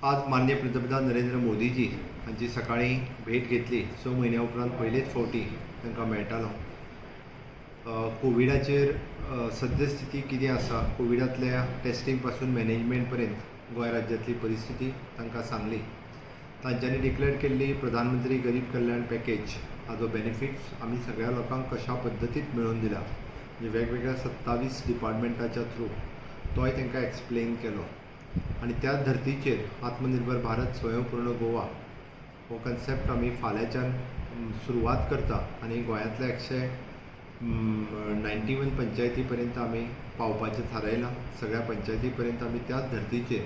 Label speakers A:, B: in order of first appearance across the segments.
A: आज माननीय पंतप्रधान नरेंद्र मोदीजी हांची सकाळीं भेट घेतली. 6 म्हयन्या उपरांत पयलेच फावटी तांकां मेळटालो. कोविडाचेर सद्यस्थिती कितें आसा, कोविडांतल्या टेस्टिंग पासून मॅनेजमेंट पर्यंत गोंय राज्यांतली परिस्थिती तांकां सांगली. तांच्यांनी डिक्लेअर केल्ली प्रधानमंत्री गरीब कल्याण पॅकेज हाजो बेनिफिट्स आमी सगळ्या लोकांक कशा पद्दतीन मेळोवन दिला, म्हणजे वेगवेगळ्या 27 डिपार्टमेंटाच्या थ्रू तोय तांकां एक्सप्लेन केलो. आनी त्याच धर्तीचेर आत्मनिर्भर भारत स्वयंपूर्ण गोवा हो कन्सेप्ट आमी फाल्यांच्यान सुरवात करता आनी गोंयांतल्या 191 पंचायती पर्यंत आमी पावपाचें थारायलां. सगळ्या पंचायती पर्यंत आमी त्याच धर्तीचेर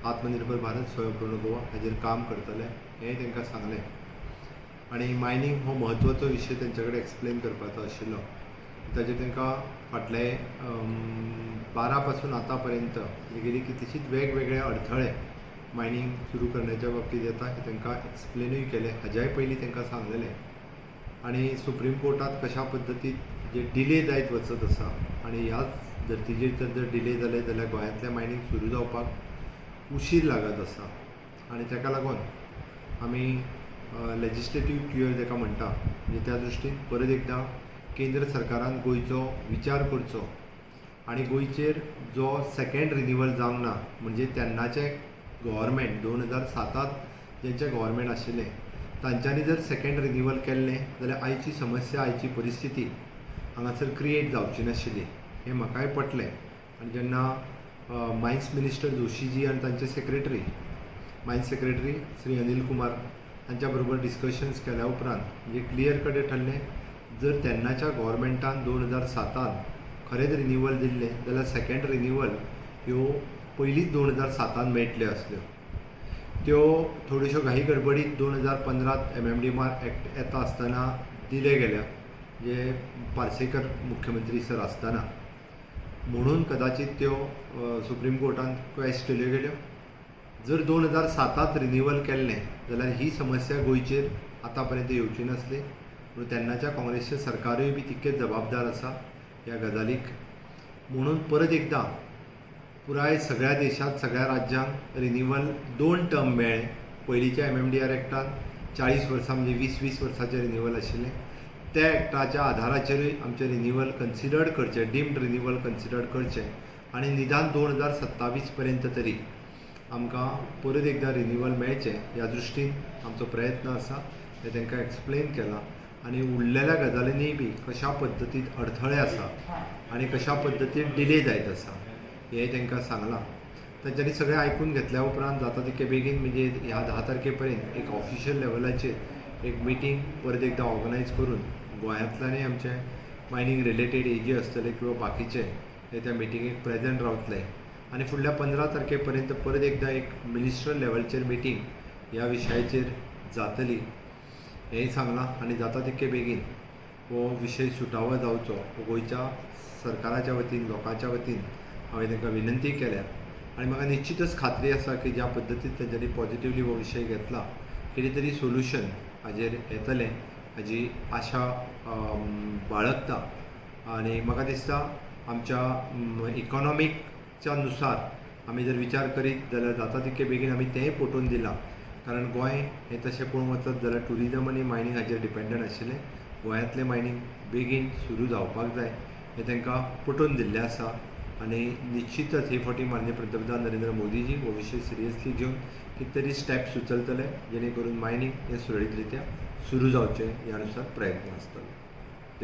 A: आत्मनिर्भर भारत स्वयंपूर्ण गोवा हाजेर काम करतले हें तांकां सांगलें. आनी मायनींग हो म्हत्वाचो विशय तेंच्या कडेन एक्सप्लेन करपाचो आशिल्लो. ताजेर तांकां फाटले 12 पासून आतां पर्यंत गेली कितलीशीच वेगवेगळे अडथळे मायनींग सुरू करण्याच्या बाबतींत येता हें तांकां एक्सप्लेनूय केलें. हाज्याय पयलीं तांकां सांगलेलें. आनी सुप्रीम कोर्टांत कशा पद्दतीन जे डिले जायत वचत आसा आनी ह्याच धर्तीचेर जर डिले जाले जाल्यार गोंयांतलें मायनींग सुरू जावपाक उशीर लागत आसा. आनी ताका लागून आमी लेजिस्लेटीव क्युअर जाका म्हणटा, म्हणजे त्या दृश्टीन परत एकदां केंद्र सरकारान गोंयचो विचार करचो आनी गोंयचेर जो सेकेंड रिन्युअल जावंक ना, म्हणजे तेन्नाचें गव्हर्मेंट 2007 जेंचें गव्हर्मेंट आशिल्लें तांच्यांनी जर सेकेंड रिन्युअल केल्लें जाल्यार आयची समस्या, आयची परिस्थिती हांगासर क्रिएट जावची नाशिल्ली हें म्हाकाय पटलें. आनी जेन्ना मायन्स मिनिस्टर जोशीजी आनी तांचे secretary, mines secretary Shri Anil Kumar हांच्या बरोबर डिस्कशन्स केल्या उपरांत म्हणजे क्लियर कट ठरलें, जर तेन्नाच्या गव्हर्मेंटान 2007 खरेंच रिन्युअल दिल्लें जाल्यार सेकेंड रिन्युअल ह्यो पयलींच 2007 मेळटल्यो आसल्यो. त्यो थोड्योश्यो घाई गडबडीत 2015 MMDR act येता आसतना दिले गेल्या, जे पार्सेकर मुख्यमंत्री सर आसतना, म्हणून कदाचित त्यो सुप्रीम कोर्टान क्वेस्ट केल्यो गेल्यो. जर 2007 रिन्युअल केल्लें जाल्यार ही समस्या गोंयचेर आतां पर्यंत येवची नासली. म्हणून तेन्नाच्या काँग्रेसचें सरकारूय बी तितकेच जबाबदार आसा ह्या गजालीक. म्हणून परत एकदां पुराय सगळ्या देशांत सगळ्या राज्यांक रिन्युअल 2 टर्म मेळ्ळें. पयलींच्या MMDR एक्टान 40 वर्सां म्हणजे 20-20 वर्साचें रिन्युअल आशिल्लें. त्या एक्टाच्या आधाराचेरूय आमचें रिन्युअल कन्सिडर्ड करचें, डिम्ड रिन्युअल कन्सिडर्ड करचें आनी निदान 2027 पर्यंत तरी आमकां परत एकदां रिन्युअल मेळचें ह्या दृश्टीन आमचो प्रयत्न आसा हें तांकां एक्सप्लेन केलां. आनी उरलेल्या गजालींनीय बी कशा पद्दतीन अडथळे आसा आनी कशा पद्दतीन डिले जायत आसा हें तांकां सांगलां. तांच्यांनी सगळें आयकून घेतल्या उपरांत जाता तितके बेगीन म्हणजे ह्या 10 तारखे पर्यंत एक ऑफिशियल लेवलाचेर एक मिटींग परत एकदां ऑर्गनायज करून गोंयांतल्यानूय आमचे मायनींग रिलेटेड एजी आसतले किंवा बाकीचे ते त्या मिटिंगेक प्रेजंट रावतले. आनी फुडल्या 15 तारखे पर्यंत परत एकदां एक मिनिस्टर लेवलचेर मिटींग ह्या विशयाचेर जातली हेंय सांगलां. आनी जाता तितके बेगीन हो विशय सुटावो जावचो गोंयच्या सरकाराच्या वतीन, लोकांच्या वतीन हांवें तांकां विनंती केल्या. आनी म्हाका निश्चितच खात्री आसा की ज्या पद्दतीन तांच्यांनी पॉजिटिवली हो विशय घेतला कितें तरी सोल्युशन हाजेर येतलें हाजी आशा बाळगता. आनी म्हाका दिसता आमच्या इकॉनॉमिकच्या नुसार आमी जर विचार करीत जाल्यार जाता तितके बेगीन आमी तेंय पटोवन दिलां. कारण गोंय हें तशें पळोवंक वचत जाल्यार ट्युरिजम आनी मायनींग हाजेर डिपेंडंट आशिल्लें. गोंयांतलें मायनींग बेगीन सुरू जावपाक जाय हें तांकां पटोवन दिल्लें आसा. आनी निश्चितच हे फावटी माननीय पंतप्रधान नरेंद्र मोदीजी हो विशय सिरियसली घेवन कितें तरी स्टेप्स उचलतले जेणे करून मायनींग हें सुरळीत रित्या सुरू जावचें ह्या नुसार प्रयत्न आसतलो.